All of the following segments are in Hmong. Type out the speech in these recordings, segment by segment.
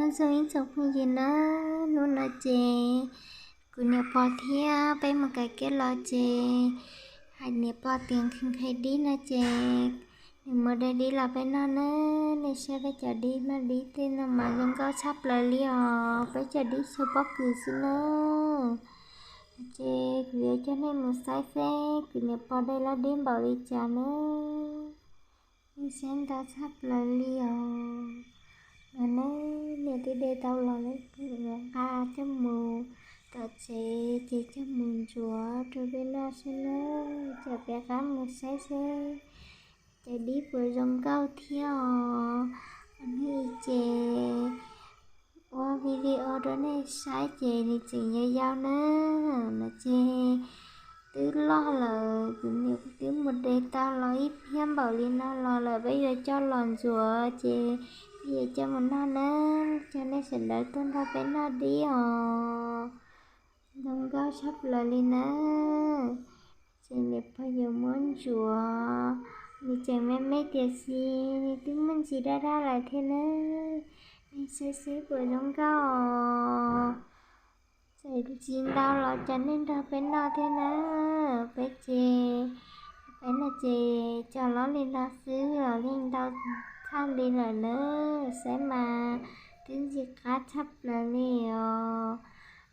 Nyob zoo ib tsoom phooj ywg na, hnub no ces kuv niam pog thiab peb mus kais kiab los ces hais niam pog tias nqhis nqhis dib no ces nws mus de dib los peb noj na. Nej saib peb cov dib, mas dib tej no mas zoo nkauj tshaj plaws li os, peb cov dib txhua pob kws xwb na. Ces kuv yuav coj nej mus saib seb kuv niam pog de loj dib npaum li cas na. Nej saib ntau tshaj plaws li os. Mas ne, niam twb de tau los lawm, kuv yuav nqa coj mus tom tsev ces coj mus ntxuav rau peb noj seb na. Ces peb rov qab mus saib seb cov dib puas zoo nkauj thiab os. Hnub i ces ua video rau nej saib ces nws tseem yau yau na, no ces twb loj lawm, kuv niam twb mus de tau los ib phiab npaum li no los lawm, peb yuav coj los ntxuav ces peb yuav coj mus noj na. Coj nej sawv daws tuaj nrog peb noj dib os. Zoo nkauj tshaj plaws li na. Ces niam pog yuav muab ntxuav, nws tseem me me tiam sis nws twb muaj ntsis daj daj lawm thiab na. Nej saib seb puas zoo nkauj os. Txawm ntsis ntau los coj nej nrog peb noj thiab na. Peb ces, peb no ces cov loj li no xwb los yeej ntau tshaj li lawm na. Saib mas twb ntxim qab tshaj plaws li os.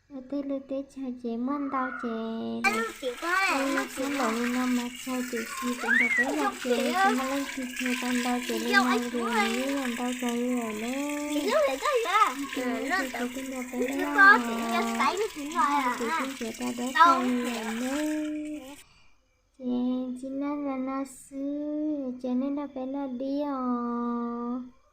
Lawv tej lub teb chaws ces muaj ntau ces lawv muaj sab npaum li no mas tsawg tiam sis kuv nrog peb noj ces tsis muaj leej twg tsawg tau ntau ces li no ces nws yeej yog ntau kawg li lawm na. Ces kuv nrog peb noj, ces kuv nrog peb noj ces kuv nrog peb noj ces kuv nrog peb noj li lawm na. Ces tsis noj li no xwb, ces nej nrog peb noj dib os.